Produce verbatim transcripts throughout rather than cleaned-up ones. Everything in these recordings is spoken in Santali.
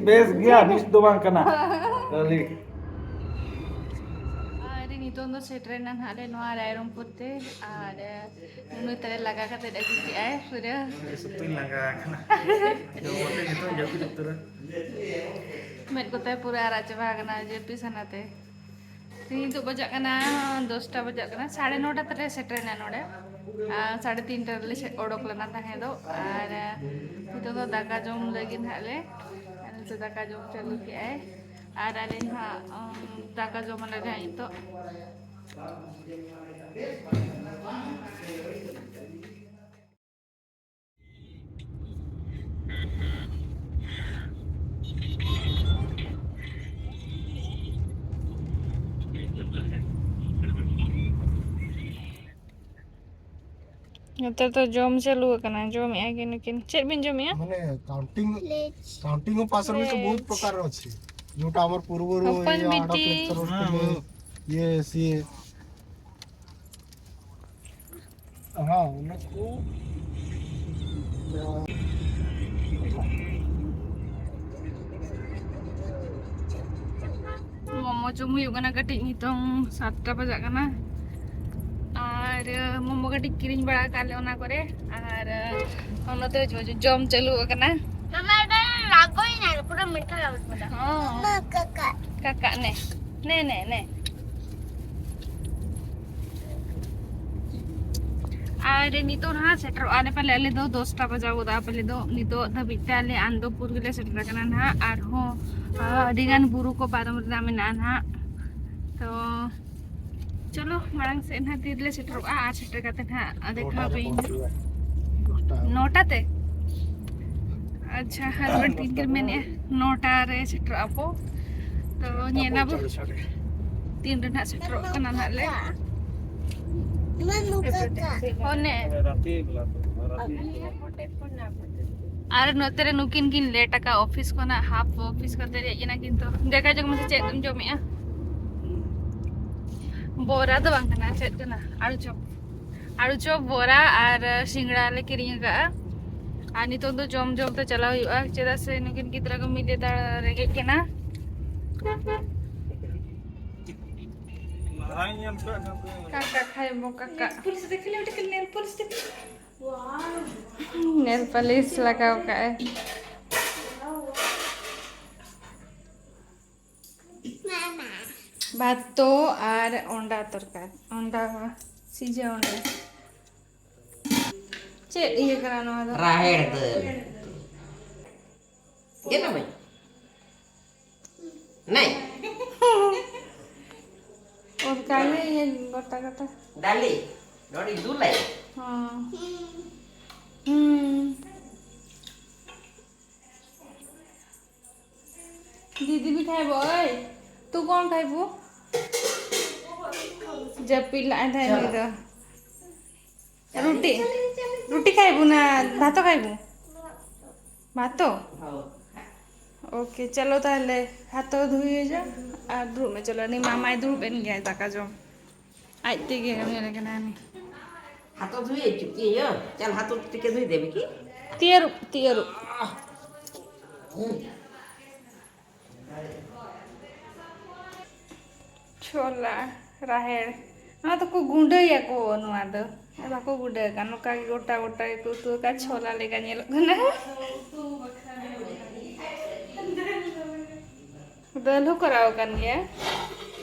ᱵᱮᱥ ᱜᱮᱭᱟ, ᱢᱤᱥ ᱫᱚ ᱵᱟᱝ ᱠᱟᱱᱟ᱾ ᱠᱷᱟᱹᱞᱤ ᱟᱨ ᱱᱤᱛᱚᱝ ᱫᱚ ᱥᱮᱴᱮᱨᱮᱱᱟ ᱱᱟᱦᱟᱜ ᱞᱮ ᱱᱚᱣᱟ ᱨᱟᱭᱨᱚᱝᱯᱩᱨ ᱛᱮ᱾ ᱟᱨ ᱱᱩᱱᱩ ᱛᱟᱞᱮ ᱞᱟᱜᱟ ᱠᱟᱛᱮ ᱟᱹᱜᱩ ᱠᱮᱜᱼᱟᱭ ᱯᱩᱨᱟᱹ᱾ ᱥᱩᱛᱩᱧ ᱞᱟᱸᱜᱟ ᱟᱠᱟᱱᱟ᱾ ᱡᱚᱢ ᱠᱟᱛᱮ ᱱᱤᱛᱚᱜ ᱡᱟᱹᱯᱤᱫ ᱩᱛᱟᱹᱨᱟ᱾ ᱢᱮᱫ ᱠᱚᱛᱟᱭ ᱯᱩᱨᱟᱹ ᱟᱨᱟᱜ ᱪᱟᱵᱟ ᱟᱠᱟᱱᱟ ᱡᱟᱹᱯᱤᱫ ᱥᱟᱱᱟᱛᱮ᱾ ᱱᱤᱛᱚᱜ ᱵᱟᱡᱟᱜ ᱠᱟᱱᱟ ᱫᱚᱥᱴᱟ ᱵᱟᱡᱟᱜ ᱠᱟᱱᱟ, ᱥᱟᱲᱮ ᱱᱚᱴᱟ ᱛᱮᱞᱮ ᱥᱮᱴᱮᱨᱮᱱᱟ ᱱᱚᱰᱮ᱾ ᱟᱨ ᱥᱟᱲᱮ ᱛᱤᱱᱴᱟ ᱨᱮᱞᱮ ᱥᱮ-, ᱚᱰᱚᱠ ᱞᱮᱱᱟ ᱛᱟᱦᱮᱸ ᱫᱚ᱾ ᱟᱨ ᱱᱤᱛᱚᱜ ᱫᱚ ᱫᱟᱠᱟ ᱡᱚᱢ ᱞᱟᱹᱜᱤᱫ ᱱᱟᱦᱟᱜ ᱞᱮ, ᱱᱤᱛᱚᱜ ᱫᱟᱠᱟ ᱡᱚᱢ ᱪᱟᱹᱞᱩ ᱠᱮᱜᱼᱟᱭ᱾ ᱟᱨ ᱟᱞᱮ ᱱᱟᱦᱟᱜ, ᱩᱢ, ᱫᱟᱠᱟ ᱡᱚᱢ ᱟᱞᱮ ᱱᱟᱦᱟᱜ ᱱᱤᱛᱚᱜ᱾ ᱱᱚᱛᱮ ᱫᱚ ᱡᱚᱢ ᱪᱟᱹᱞᱩ ᱟᱠᱟᱱᱟ, ᱡᱚᱢᱮᱜᱼᱟ ᱠᱤᱱ ᱱᱩᱠᱤᱱ᱾ ᱪᱮᱫ ᱵᱤᱱ ᱡᱚᱢᱮᱜᱼᱟ? ᱢᱟᱱᱮ ᱠᱟᱣᱩᱱᱴᱤᱝ, ᱠᱟᱣᱩᱱᱴᱤᱝ ᱦᱚᱸ ᱯᱟᱥ ᱨᱮ ᱵᱚᱦᱩᱛ ᱯᱨᱚᱠᱟᱨ ᱚᱪᱷᱮ, ᱡᱳᱴᱟ ᱟᱢᱟᱨ ᱯᱩᱨᱵᱚ ᱨᱩ, ᱦᱚᱯᱚᱱ ᱤᱭᱟᱹ, ᱵᱤᱴᱤ᱾ ᱟᱲᱟᱜ ᱞᱮᱠᱪᱟᱨ ᱦᱚᱸ ᱛᱮᱞᱮ, ᱤᱭᱟᱹ, ᱥᱤᱭᱮ᱾ ᱦᱮᱸ, ᱚᱱᱟ ᱠᱚ᱾ ᱢᱳᱢᱳ ᱡᱚᱢ ᱦᱩᱭᱩᱜ ᱠᱟᱱᱟ ᱠᱟᱹᱴᱤᱡ, ᱱᱤᱛᱚᱝ ᱥᱟᱛᱴᱟ ᱵᱟᱡᱟᱜ ᱠᱟᱱᱟ᱾ ᱟᱨ ᱢᱳᱢᱳ ᱠᱟᱹᱴᱤᱡ ᱠᱤᱨᱤᱧ ᱵᱟᱲᱟ ᱟᱠᱟᱫ ᱞᱮ ᱚᱱᱟ ᱠᱚᱨᱮ, ᱟᱨ ᱚᱱᱟᱛᱮ ᱡᱚ-, ᱡᱚ-, ᱡᱚᱢ ᱪᱟᱹᱞᱩ ᱟᱠᱟᱱᱟ᱾ ᱢᱟᱢᱟ, ᱮᱴᱟ ᱨᱟᱜᱚᱭ ᱱᱟ, ᱯᱩᱨᱟᱹ ᱢᱤᱴᱷᱟ ᱞᱟᱜᱚᱭ ᱠᱟᱫᱟ᱾ ᱦᱚᱸ᱾ ᱢᱟ, ᱠᱟᱠᱟ᱾ ᱠᱟᱠᱟ, ᱱᱮ᱾ ᱱᱮ, ᱱᱮ, ᱱᱮ᱾ ᱟᱨ ᱱᱤᱛᱚᱜ ᱱᱟᱦᱟᱜ ᱥᱮᱴᱮᱨᱚᱜᱼᱟ ᱞᱮ ᱯᱟᱞᱮ, ᱟᱞᱮ ᱫᱚ ᱫᱚᱥᱴᱟ ᱵᱟᱡᱟᱣ ᱜᱚᱫᱚᱜᱼᱟ ᱯᱟᱞᱮ ᱫᱚ᱾ ᱱᱤᱛᱚᱜ ᱫᱷᱟᱹᱵᱤᱡ ᱛᱮ ᱟᱞᱮ ᱟᱱᱫᱚᱯᱩᱨ ᱜᱮᱞᱮ ᱥᱮᱴᱮᱨ ᱟᱠᱟᱱᱟ ᱱᱟᱦᱟᱜ᱾ ᱟᱨᱦᱚᱸ, ᱟ, ᱟᱹᱰᱤ ᱜᱟᱱ ᱵᱩᱨᱩ ᱠᱚ ᱯᱟᱨᱚᱢ ᱨᱮᱱᱟᱜ ᱢᱮᱱᱟᱜᱼᱟ ᱱᱟᱦᱟᱜ᱾ ᱛᱚ, ᱪᱚᱞᱚ, ᱢᱟᱲᱟᱝ ᱥᱮᱫ ᱱᱟᱦᱟᱜ ᱛᱤ ᱨᱮᱞᱮ ᱥᱮᱴᱮᱨᱚᱜᱼᱟ ᱟᱨ ᱥᱮᱴᱮᱨ ᱠᱟᱛᱮ ᱱᱟᱦᱟᱜ ᱫᱮᱠᱷᱟᱣ ᱯᱮ ᱤᱧ᱾ ᱱᱚᱴᱟ ᱛᱮ? ᱟᱪᱪᱷᱟ, ᱦᱟᱡᱵᱮᱱᱰ ᱛᱤᱱ ᱨᱮ ᱢᱮᱱᱮᱫᱼᱟ? ᱱᱚᱴᱟ ᱨᱮ ᱥᱮᱴᱮᱨᱚᱜᱼᱟ ᱵᱚ᱾ ᱛᱚ, ᱧᱮᱞ ᱟᱵᱚ ᱛᱤᱱ ᱨᱮ ᱱᱟᱦᱟᱜ ᱥᱮᱴᱮᱨᱚᱜ ᱠᱟᱱᱟ ᱱᱟᱦᱟᱜ ᱞᱮ᱾ ᱚᱱᱮ᱾ ᱟᱨ ᱱᱚᱛᱮ ᱨᱮ ᱱᱩᱠᱤᱱ ᱠᱤᱱ ᱞᱮᱴ ᱟᱠᱟᱫ ᱚᱯᱷᱤᱥ ᱠᱷᱚᱱᱟᱜ, ᱦᱟᱯ ᱚᱯᱷᱤᱥ ᱠᱟᱛᱮ ᱦᱮᱡ ᱮᱱᱟ ᱠᱤᱱ᱾ ᱛᱚ, ᱫᱮᱠᱷᱟ ᱡᱟᱠ ᱢᱟᱥᱮ ᱪᱮᱫ ᱮᱢ ᱡᱚᱢᱮᱜᱼᱟ? ᱵᱚᱨᱟ ᱫᱚ ᱵᱟᱝ ᱠᱟᱱᱟ, ᱪᱮᱫ ᱠᱟᱱᱟ? ᱟᱹᱞᱩ ᱪᱚᱯ᱾ ᱟᱹᱞᱩ ᱪᱚᱯ, ᱵᱚᱨᱟ ᱟᱨ ᱥᱤᱸᱜᱲᱟ ᱞᱮ ᱠᱤᱨᱤᱧ ᱟᱠᱟᱫᱼᱟ᱾ ᱟᱨ ᱱᱤᱛᱚᱜ ᱫᱚ ᱡᱚᱢ ᱡᱚᱢ ᱛᱮ ᱪᱟᱞᱟᱣ ᱦᱩᱭᱩᱜᱼᱟ, ᱪᱮᱫᱟᱜ ᱥᱮ ᱱᱩᱠᱤᱱ ᱜᱤᱫᱽᱨᱟᱹ ᱠᱚ ᱢᱤᱫ ᱞᱮ ᱫᱟᱬᱟ ᱨᱮᱸᱜᱮᱡ ᱠᱟᱱᱟ᱾ ᱠᱟᱠᱟ ᱠᱷᱟᱭᱵᱚ ᱠᱟᱠᱟ᱾ ᱱᱮᱞ ᱯᱚᱞᱤᱥ ᱞᱟᱜᱟᱣ ᱠᱟᱜᱼᱟᱭ᱾ ᱵᱷᱟᱛᱚ ᱟᱨ ᱚᱸᱰᱟ ᱛᱚᱨᱠᱟᱨᱤ, ᱚᱸᱰᱟ, ᱥᱤᱡᱮ ᱚᱸᱰᱟ᱾ ᱪᱮᱫ ᱤᱭᱟᱹ ᱠᱟᱱᱟ ᱱᱚᱣᱟ ᱫᱚ? ᱨᱟᱦᱮᱲ ᱫᱟᱹᱞ᱾ ᱜᱮᱫ ᱟᱹᱢᱟᱹᱧ᱾ ᱱᱟᱭ᱾ ᱚᱱᱠᱟ ᱜᱮ ᱤᱭᱟᱹ ᱜᱚᱴᱟ ᱜᱚᱴᱟ᱾ ᱰᱟᱞᱤ, ᱱᱚᱰᱮ ᱫᱩᱞᱟᱭ᱾ ᱦᱚᱸ᱾ ᱦᱩᱸ᱾ दीदी भी खाइबो, ओए। तू कौन खाइबो? जब पिल्ला आए थे नहीं तो। रुटी, रुटी खाइबू ना, भातो खाइबू? भातो? ओके, चलो ताहले, हाथो धुई जा, आ, रूम में चलो, नहीं मामा इधर बेन गया है, ताका जो। ᱟᱡ ᱛᱮᱜᱮ ᱩᱱᱤ ᱞᱮᱠᱟᱱᱟᱭ ᱩᱱᱤ᱾ हाथों धुए चुकी है, चल हाथों टिके धुई देवे की। ᱛᱤᱭᱟᱹᱨᱩᱵ, ᱛᱤᱭᱟᱹᱨᱩᱵ᱾ ᱪᱷᱚᱞᱟ, ᱨᱟᱦᱮᱲ, ᱱᱚᱣᱟ ᱫᱚᱠᱚ ᱜᱩᱸᱰᱟᱹᱭᱟᱠᱚ, ᱱᱚᱣᱟ ᱫᱚ ᱵᱟᱠᱚ ᱜᱩᱸᱰᱟᱹ ᱟᱠᱟᱫ, ᱱᱚᱝᱠᱟ ᱜᱮ ᱜᱚᱴᱟ ᱜᱚᱴᱟ ᱜᱮᱠᱚ ᱩᱛᱩ ᱟᱠᱟᱫ, ᱪᱷᱚᱞᱟ ᱞᱮᱠᱟ ᱧᱮᱞᱚᱜ ᱠᱟᱱᱟ᱾ ᱫᱟᱹᱞ ᱦᱚᱸ ᱠᱚᱨᱟᱣ ᱟᱠᱟᱱ ᱜᱮᱭᱟ᱾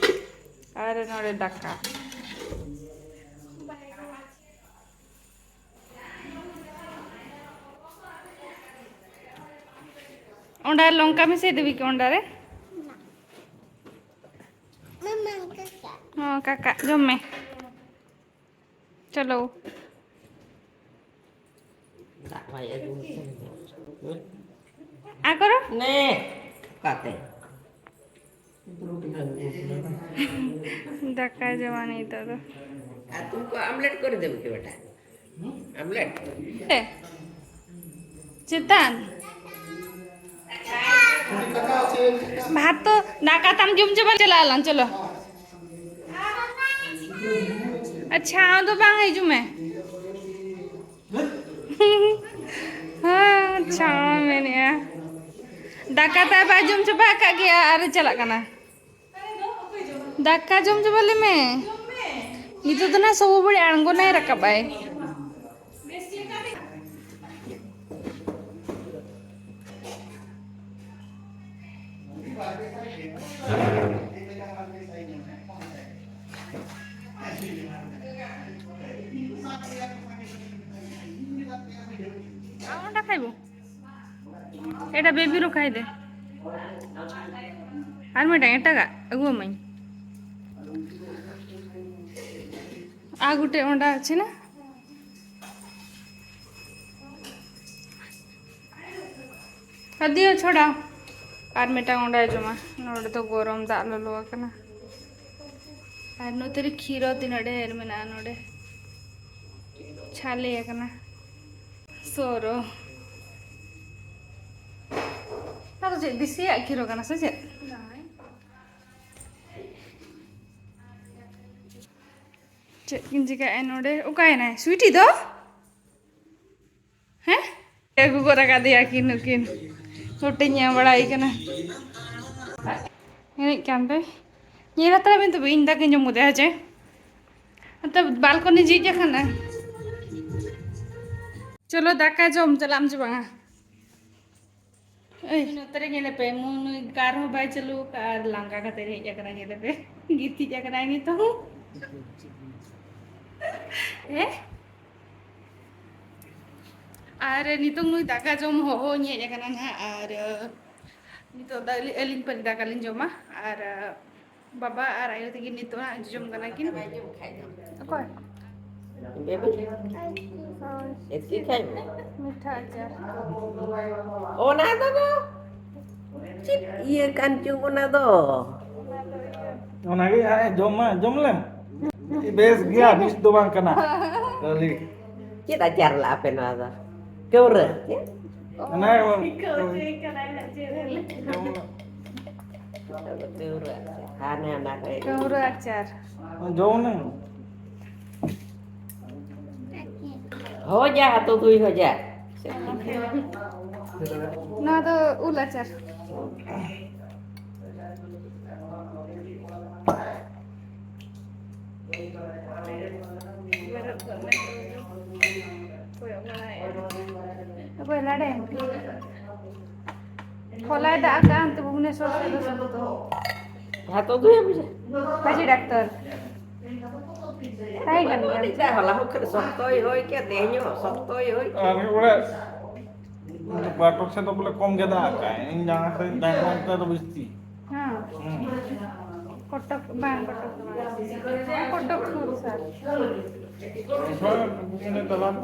ᱟᱨ ᱱᱚᱰᱮ ᱫᱟᱠᱟ᱾ ᱚᱸᱰᱟ ᱞᱚᱝᱠᱟ ᱢᱮᱥᱮ ᱫᱮᱵᱤ ᱠᱤ ᱚᱸᱰᱟ ᱨᱮ? ᱦᱚᱸ, ᱠᱟᱠᱟ, ᱡᱚᱢ ᱢᱮ᱾ ᱪᱚᱞᱚ᱾ ᱫᱟᱜ ᱵᱟᱭ ᱟᱹᱜᱩ ᱟᱠᱟᱫᱟ᱾ ᱟᱠᱚᱨᱚ? ᱱᱮ, ᱚᱠᱟᱛᱮ? ᱫᱟᱠᱟ ᱡᱚᱢᱟ ᱱᱤᱛᱚᱜ ᱫᱚ᱾ ᱟᱨ ᱛᱩᱢᱠᱚ ᱟᱢᱞᱮᱴ ᱠᱚᱨᱮ ᱫᱮᱵᱤ ᱠᱤ ᱵᱮᱴᱟ? ᱟᱢᱞᱮᱴ? ᱮ, ᱪᱮᱛᱟᱱ᱾ ᱵᱷᱟᱛ ᱛᱚ ᱫᱟᱠᱟ ᱛᱟᱢ ᱡᱚᱢ ᱪᱟᱵᱟ ᱪᱟᱞᱟᱜ ᱟᱞᱟᱝ, ᱪᱚᱞᱚ᱾ ᱟᱪᱪᱷᱟ, ᱟᱢ ᱫᱚ ᱵᱟᱝ ᱦᱤᱡᱩᱜ ᱢᱮ᱾ ᱪᱷᱟᱢᱟ ᱢᱮᱱᱮᱜᱼᱟ᱾ ᱫᱟᱠᱟ ᱛᱟᱭ ᱵᱟᱭ ᱡᱚᱢ ᱪᱟᱵᱟ ᱟᱠᱟᱫ ᱜᱮᱭᱟ ᱟᱨ ᱪᱟᱞᱟᱜ ᱠᱟᱱᱟ᱾ ᱫᱟᱠᱟ ᱡᱚᱢ ᱪᱟᱵᱟ ᱞᱮᱢᱮ᱾ ᱱᱤᱛᱚᱜ ᱫᱚ ᱱᱟᱜ ᱥᱚᱵᱚ ᱵᱟᱹᱲᱤ ᱟᱬᱜᱚᱱᱟᱭ ᱨᱟᱠᱟᱵ ᱟᱭ᱾ ᱟᱢ ᱚᱸᱰᱮ ᱠᱷᱟᱭᱵᱚ᱾ ᱮᱴᱟ ᱵᱮᱵᱤ ᱨᱚ ᱠᱷᱟᱭ ᱫᱮ᱾ ᱟᱨ ᱢᱤᱫᱴᱟᱝ ᱮᱴᱟᱜᱟᱜ ᱟᱹᱜᱩ ᱟᱹᱢᱟᱹᱧ᱾ ᱟᱨ ᱜᱚᱴᱮᱡ ᱚᱸᱰᱟ ᱟᱪᱷᱮ ᱱᱟ᱾ ᱟᱫᱤᱭᱳ ᱪᱷᱚᱲᱟ᱾ ᱟᱨ ᱢᱤᱫᱴᱟᱝ ᱚᱸᱰᱮ ᱡᱚᱢᱟ᱾ ᱱᱚᱰᱮ ᱫᱚ ᱜᱚᱨᱚᱢ ᱫᱟᱜ ᱞᱚᱞᱚ ᱟᱠᱟᱱᱟ᱾ ᱟᱨ ᱱᱚᱛᱮ ᱨᱮ ᱠᱷᱤᱨᱚ ᱛᱤᱱᱟᱹᱜ ᱰᱷᱮᱨ ᱢᱮᱱᱟᱜᱼᱟ ᱱᱚᱰᱮ᱾ ᱪᱷᱟᱞᱮ ᱟᱠᱟᱱᱟ᱾ ᱥᱚᱨᱚ᱾ ᱚᱱᱟ ᱫᱚ ᱪᱮᱫ ᱫᱮᱥᱤᱭᱟᱜ ᱠᱷᱤᱨᱚ ᱠᱟᱱᱟ ᱥᱮ ᱪᱮᱫ? ᱪᱮᱫ ᱠᱤᱱ ᱪᱤᱠᱟᱹᱭᱮᱫᱼᱟ ᱱᱚᱰᱮ? ᱚᱠᱟᱭᱮᱱᱟᱭ ᱥᱩᱭᱴᱤ ᱫᱚ? ᱦᱮᱸ? ᱟᱹᱜᱩ ᱜᱚᱫ ᱟᱠᱟᱫᱮᱭᱟ ᱠᱤᱱ ᱱᱩᱠᱤᱱ᱾ ᱱᱚᱴᱮᱧ ᱧᱟᱢ ᱵᱟᱲᱟᱭ ᱠᱟᱱᱟ᱾ ᱮᱱᱮᱡ ᱠᱟᱱ ᱛᱮ᱾ ᱧᱮᱞ ᱦᱟᱛᱟᱲ ᱵᱤᱱ ᱛᱚᱵᱮ, ᱤᱧ ᱫᱟᱠᱟᱧ ᱡᱚᱢ ᱜᱚᱫᱟ, ᱦᱮᱸ ᱪᱮ? ᱱᱚᱛᱮ ᱵᱟᱞᱠᱚᱱᱤ ᱡᱷᱤᱡ ᱟᱠᱟᱱᱟ᱾ ᱪᱚᱞᱚ, ᱫᱟᱠᱟ ᱡᱚᱢ ᱪᱟᱞᱟᱜ ᱟᱢ ᱪᱮ ᱵᱟᱝᱟ? ᱮᱭ, ᱱᱚᱛᱮ ᱨᱮ ᱧᱮᱞᱮ ᱯᱮ, ᱢᱩ ᱱᱩᱭ ᱠᱟᱨ ᱦᱚᱸ ᱵᱟᱭ ᱪᱟᱹᱞᱩ ᱟᱠᱟᱫᱼᱟ ᱟᱨ ᱞᱟᱸᱜᱟ ᱠᱟᱛᱮ ᱦᱮᱡ ᱟᱠᱟᱱᱟ᱾ ᱧᱮᱞᱮ ᱯᱮ, ᱜᱤᱛᱤᱡ ᱟᱠᱟᱱᱟᱭ ᱱᱤᱛᱚᱜ᱾ ᱦᱮᱸ? ᱟᱨ ᱱᱤᱛᱚᱝ ᱱᱩᱭ ᱫᱟᱠᱟ ᱡᱚᱢ ᱦᱚᱦᱚᱧ ᱦᱮᱡ ᱟᱠᱟᱱᱟ ᱱᱟᱦᱟᱜ, ᱟᱨ ᱱᱤᱛᱚᱜ ᱫᱚ ᱟᱹᱞᱤ-, ᱟᱹᱞᱤᱧ ᱯᱟᱹᱨᱤ ᱫᱟᱠᱟ ᱞᱤᱧ ᱡᱚᱢᱟ, ᱟᱨ ᱵᱟᱵᱟ ᱟᱨ ᱟᱭᱳ ᱛᱟᱹᱠᱤᱱ ᱱᱤᱛᱚᱜ ᱦᱟᱸᱜ ᱡᱚᱡᱚᱢ ᱠᱟᱱᱟ ᱠᱤᱱ᱾ ᱚᱠᱚᱭ? ᱵᱮᱵᱤ᱾ ᱦᱳᱭ᱾ ᱮᱛᱤ ᱠᱷᱟᱭ ᱢᱮ᱾ ᱢᱤᱴᱷᱟ ᱟᱪᱟᱨ᱾ ᱚᱱᱟ ᱫᱚ ᱪᱮᱫ ᱤᱭᱟᱹ ᱠᱟᱱ ᱪᱚᱝ ᱚᱱᱟ ᱫᱚ? ᱚᱱᱟᱜᱮ ᱦᱟᱸᱜ ᱡᱚᱢ ᱢᱟ, ᱡᱚᱢ ᱞᱮᱢ᱾ ᱵᱮᱥ ᱜᱮᱭᱟ, ᱵᱤᱥ ᱫᱚ ᱵᱟᱝ ᱠᱟᱱᱟ᱾ ᱠᱷᱟᱹᱞᱤ ᱪᱮᱫ ᱟᱪᱟᱨ ᱞᱟᱜᱼᱟ ᱯᱮ ᱱᱚᱣᱟ ᱫᱚ? ᱠᱟᱹᱣᱨᱟᱹ? ᱪᱮᱫ? ᱚᱱᱟ ᱜᱮ ᱵᱟᱝ᱾ ᱠᱟᱹᱣᱨᱟᱹ ᱟᱪᱟᱨ᱾ ᱠᱟᱹᱣᱨᱟᱹ ᱟᱪᱟᱨ᱾ ᱦᱟᱱᱮ ᱚᱱᱟ ᱠᱚ᱾ ᱠᱟᱹᱣᱨᱟᱹ ᱟᱪᱟᱨ᱾ ᱡᱚᱢ ᱢᱮ᱾ ᱦᱚ ᱡᱟ ᱦᱟᱛᱚ ᱛᱩᱭ ᱦᱚ ᱡᱟ᱾ ᱱᱚᱣᱟ ᱫᱚ ᱩᱞ ᱟᱪᱟᱨ᱾ ᱚᱠᱚᱭ ᱞᱟᱲᱮ? ᱦᱚᱞᱟᱭ ᱫᱟᱜ ᱟᱠᱟᱫᱼᱟ ᱚᱱᱛᱮ ᱵᱷᱩᱵᱽᱱᱮᱥᱚᱨ ᱥᱮᱫ ᱫᱚ ᱥᱚᱠᱛᱚ᱾ ᱦᱟᱛᱚ ᱫᱚ ᱮᱢ ᱡᱮ᱾ ᱢᱟᱹᱡᱷᱤ ᱰᱟᱠᱛᱚᱨ᱾ ᱛᱟᱦᱮᱸ ᱠᱟᱱ ᱜᱮᱭᱟ᱾ ᱦᱚᱞᱟ ᱦᱚᱸ ᱠᱷᱟᱹᱞᱤ ᱥᱚᱠᱛᱚᱭ ᱦᱚᱭ ᱠᱮᱫ, ᱛᱮᱦᱮᱧ ᱦᱚᱸ ᱥᱚᱠᱛᱚᱭ ᱦᱚᱭ ᱠᱮᱫ᱾ ᱟᱨ ᱚᱲᱟᱜ ᱵᱟᱴᱚᱠ ᱥᱮᱫ ᱫᱚ ᱵᱚᱞᱮ ᱠᱚᱢ ᱜᱮ ᱫᱟᱜ ᱟᱠᱟᱫ, ᱤᱧ ᱡᱟᱦᱟᱸ ᱥᱮᱫ ᱫᱟᱜ ᱠᱟᱱ ᱚᱱᱛᱮ ᱫᱚ ᱵᱤᱥᱛᱤ᱾ ᱦᱮᱸ᱾ ᱦᱩᱸ᱾ ᱠᱚᱴᱚᱠ, ᱵᱟᱝ, ᱠᱚᱴᱚᱠ ᱫᱚ ᱵᱟᱝ᱾ ᱠᱚᱴᱚᱠ ᱥᱩᱨ ᱥᱟᱨ᱾ ᱚᱱᱟ ᱛᱟᱞᱟ ᱨᱮ᱾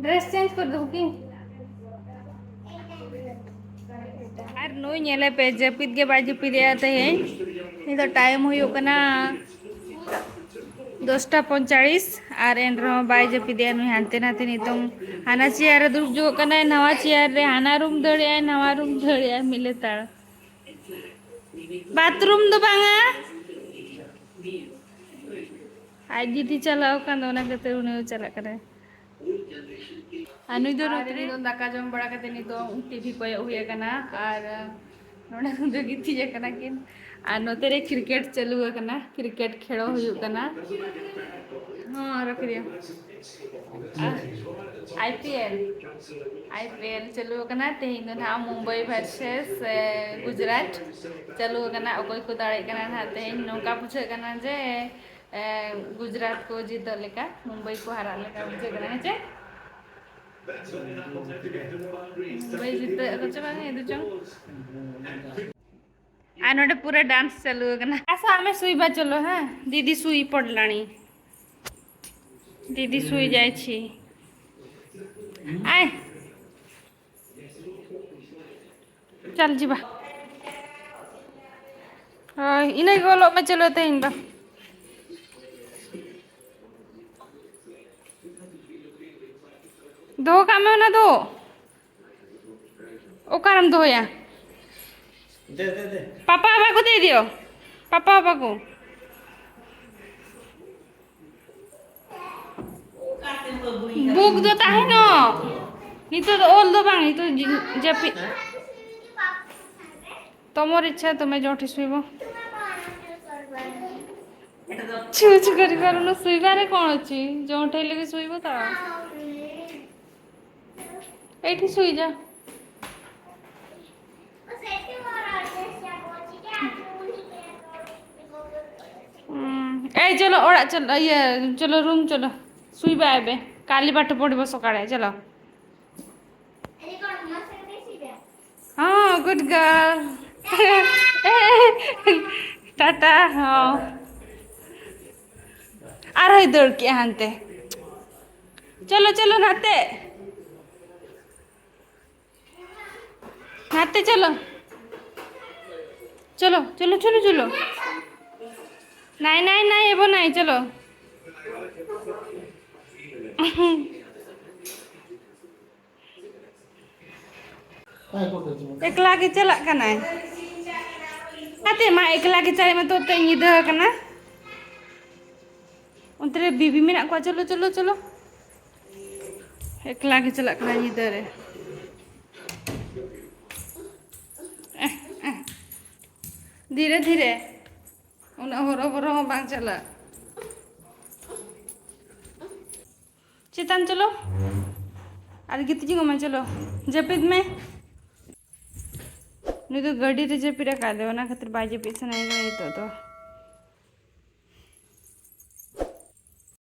ᱰᱨᱮᱥ ᱪᱮᱧᱡᱽ ᱠᱚᱨ ᱫᱩ ᱠᱤ? ᱟᱨ ᱱᱩᱭ ᱧᱮᱞᱮ ᱯᱮ, ᱡᱟᱹᱯᱤᱫ ᱜᱮ ᱵᱟᱭ ᱡᱟᱹᱯᱤᱫᱮᱜᱼᱟ ᱛᱮᱦᱮᱧ᱾ ᱱᱤᱛᱚᱜ ᱴᱟᱭᱤᱢ ᱦᱩᱭᱩᱜ ᱠᱟᱱᱟ ᱫᱚᱥᱴᱟ ᱯᱚᱧᱪᱟᱲᱤᱥ, ᱟᱨ ᱮᱱ ᱨᱮᱦᱚᱸ ᱵᱟᱭ ᱡᱟᱹᱯᱤᱫᱮᱜᱼᱟ ᱱᱩᱭ᱾ ᱦᱟᱱᱛᱮ ᱱᱟᱛᱮ ᱱᱤᱛᱚᱝ ᱦᱟᱱᱟ ᱪᱮᱭᱟᱨ ᱨᱮ ᱫᱩᱲᱩᱵ ᱡᱚᱜ ᱠᱟᱱᱟᱭ, ᱱᱟᱣᱟ ᱪᱮᱭᱟᱨ ᱨᱮ, ᱦᱟᱱᱟ ᱨᱩᱢ ᱫᱟᱹᱲᱮᱜᱼᱟᱭ, ᱱᱟᱣᱟ ᱨᱩᱢ ᱫᱟᱹᱲᱮᱜᱼᱟᱭ, ᱢᱤᱫ ᱞᱮᱛᱟᱲ᱾ ᱵᱟᱛᱷᱨᱩᱢ ᱫᱚ ᱵᱟᱝᱟ, ᱟᱡ ᱫᱤᱫᱤ ᱪᱟᱞᱟᱣ ᱟᱠᱟᱱ ᱫᱚ, ᱚᱱᱟ ᱠᱷᱟᱹᱛᱤᱨ ᱩᱱᱤ ᱦᱚᱸ ᱪᱟᱞᱟᱜ ᱠᱟᱱᱟᱭ᱾ ᱟᱨ ᱱᱩᱭ ᱫᱚ ᱟᱨ ᱱᱚᱛᱮ ᱨᱮ ᱱᱤᱛᱚᱜ ᱫᱟᱠᱟ ᱡᱚᱢ ᱵᱟᱲᱟ ᱠᱟᱛᱮ ᱱᱤᱛᱚᱜ ᱴᱤᱵᱷᱤ ᱠᱚᱭᱚᱜ ᱦᱩᱭ ᱟᱠᱟᱱᱟ, ᱟᱨ ᱱᱚᱰᱮ ᱫᱚ ᱜᱤᱛᱤᱡ ᱟᱠᱟᱱᱟ ᱠᱤᱱ᱾ ᱟᱨ ᱱᱚᱛᱮ ᱨᱮ ᱠᱨᱤᱠᱮᱴ ᱪᱟᱹᱞᱩ ᱟᱠᱟᱱᱟ, ᱠᱨᱤᱠᱮᱴ ᱠᱷᱮᱞᱳ ᱦᱩᱭᱩᱜ ᱠᱟᱱᱟ᱾ ᱦᱚᱸ, ᱨᱚᱠᱷ ᱫᱤᱭᱟ᱾ I P L, I P L ᱪᱟᱹᱞᱩ ᱟᱠᱟᱱᱟ᱾ ᱛᱮᱦᱮᱧ ᱫᱚ ᱱᱟᱦᱟᱜ ᱢᱩᱢᱵᱟᱭ ᱵᱷᱟᱨᱥᱮᱥ, ᱮ, ᱜᱩᱡᱽᱨᱟᱴ ᱪᱟᱹᱞᱩ ᱟᱠᱟᱱᱟ᱾ ᱚᱠᱚᱭ ᱠᱚ ᱫᱟᱲᱮᱜ ᱠᱟᱱᱟ ᱱᱟᱦᱟᱜ ᱛᱮᱦᱮᱧ? ᱱᱚᱝᱠᱟ ᱵᱩᱡᱷᱟᱹᱜ ᱠᱟᱱᱟ ᱡᱮ, ᱮ, ᱜᱩᱡᱽᱨᱟᱴ ᱠᱚ ᱡᱤᱛᱟᱹᱜ ᱞᱮᱠᱟ, ᱢᱩᱢᱵᱟᱭ ᱠᱚ ᱦᱟᱨᱟᱜ ᱞᱮᱠᱟ ᱵᱩᱡᱷᱟᱹᱜ ᱠᱟᱱᱟ, ᱦᱮᱸ ᱪᱮ? ᱢᱩᱢᱵᱟᱭ ᱡᱤᱛᱟᱹᱜ ᱟᱠᱚ ᱪᱮ ᱵᱟᱝ, ᱤᱫᱩ ᱪᱚᱝ? ᱟᱨ ᱱᱚᱰᱮ ᱯᱩᱨᱟᱹ ᱰᱟᱱᱥ ᱪᱟᱹᱞᱩ ᱟᱠᱟᱱᱟ᱾ ᱟᱥᱟ, ᱟᱢᱮ ᱥᱩᱭ ᱵᱟ, ᱪᱚᱞᱚ, ᱦᱮᱸ, ᱫᱤᱫᱤ ᱥᱩᱭ ᱯᱚᱰᱞᱟᱱᱤ, ᱫᱤᱫᱤ ᱥᱩᱭ ᱡᱟᱭᱪᱷᱤ᱾ ᱟᱭ, ᱪᱟᱞ ᱡᱤᱵᱟ᱾ ᱦᱳᱭ, ᱤᱱᱟᱹ ᱜᱮ ᱚᱞᱚᱜ ᱢᱮ, ᱪᱚᱞᱚ, ᱛᱮᱦᱮᱧ ᱫᱚ᱾ ᱫᱚᱦᱚ ᱠᱟᱜ ᱢᱮ ᱚᱱᱟ ᱫᱚ᱾ ᱚᱠᱟᱨᱮᱢ ᱫᱚᱦᱚᱭᱟ? ᱫᱮ, ᱫᱮ, ᱫᱮ᱾ ᱯᱟᱯᱟ ᱵᱟᱵᱟ ᱠᱚ ᱫᱮ ᱫᱤᱭᱳ᱾ ᱯᱟᱯᱟ ᱵᱟᱵᱟ ᱠᱚ᱾ ᱵᱩᱠ ᱫᱚ ᱛᱟᱦᱮᱱᱚᱜ᱾ ᱱᱤᱛᱚᱜ ᱫᱚ ᱚᱞ ᱫᱚ ᱵᱟᱝ, ᱱᱤᱛᱚᱜ ᱡᱤ-, ᱡᱟᱹᱯᱤᱫ᱾ ତମର ଇଚ୍ଛା, ତମେ ଯେଉଁଠି ଶୋଇବ। ଛୁଁ ଛୁଁ କରିପାରୁନ, ଶୋଇବାରେ କ'ଣ ଅଛି? ଯେଉଁଠି ହେଲେ ବି ଶୋଇବ ତ। ଏଇଠି ଶୋଇଯା। ହୁଁ, ଏଇ ଚାଲ, ଅଡ଼ା ଚାଲ, ଇଏ ଚାଲ, ରୁମ୍ ଚାଲ, ଶୋଇବା ଏବେ, କାଲି ପାଠ ପଢ଼ିବ ସକାଳେ, ଚାଲ। ହଁ, ଗୁଡ୍ ଗର୍ଲ। ଟାଟା। ହଁ। ᱟᱨᱦᱚᱸᱭ ᱫᱟᱹᱲ ᱠᱮᱜᱼᱟ ᱦᱟᱱᱛᱮ᱾ ᱪᱚᱞᱚ, ᱪᱚᱞᱚ, ᱱᱟᱛᱮ᱾ ᱱᱟᱛᱮ ᱪᱚᱞᱚ᱾ ᱪᱚᱞᱚ, ᱪᱚᱞᱚ, ᱪᱚᱞᱚ, ᱪᱚᱞᱚ᱾ ᱱᱟᱭ, ᱱᱟᱭ, ᱱᱟᱭ, ᱮᱵᱚ ᱱᱟᱭ, ᱪᱚᱞᱚ᱾ ᱮᱠᱞᱟ ᱜᱮ ᱪᱟᱞᱟᱜ ᱠᱟᱱᱟᱭ᱾ ᱟᱛᱮ ᱢᱟ ᱮᱠᱞᱟ ᱜᱮ ᱪᱟᱞᱟᱜ ᱢᱟ, ᱛᱚ ᱛᱮ ᱧᱤᱫᱟᱹ ᱟᱠᱟᱱᱟ᱾ ᱚᱱᱛᱮ ᱨᱮ ᱵᱤᱵᱤ ᱢᱮᱱᱟᱜ ᱠᱚᱣᱟ᱾ ᱪᱚᱞᱚ, ᱪᱚᱞᱚ, ᱪᱚᱞᱚ᱾ ᱮᱠᱞᱟ ᱜᱮ ᱪᱟᱞᱟᱜ ᱠᱟᱱᱟ ᱧᱤᱫᱟᱹ ᱨᱮ᱾ ᱮᱦ, ᱮᱦ᱾ ᱫᱷᱤᱨᱮ ᱫᱷᱤᱨᱮ᱾ ᱩᱱᱟᱹᱜ ᱦᱚᱨᱚ ᱵᱚᱨᱚ ᱦᱚᱸ ᱵᱟᱝ ᱪᱟᱞᱟᱜ᱾ ᱪᱮᱛᱟᱱ ᱪᱚᱞᱚ᱾ ᱟᱨ ᱜᱤᱛᱤᱡ ᱡᱚᱝ ᱢᱮ, ᱪᱚᱞᱚ᱾ ᱡᱟᱹᱯᱤᱫ ᱢᱮ᱾ ᱱᱩᱭ ᱫᱚ ᱜᱟᱹᱰᱤ ᱨᱮ ᱡᱟᱹᱯᱤᱫ ᱟᱠᱟᱫ ᱫᱚ, ᱚᱱᱟ ᱠᱷᱟᱹᱛᱤᱨ ᱵᱟᱭ ᱡᱟᱹᱯᱤᱫ ᱥᱟᱱᱟᱭᱮ ᱠᱟᱱᱟ ᱱᱤᱛᱚᱜ ᱫᱚ᱾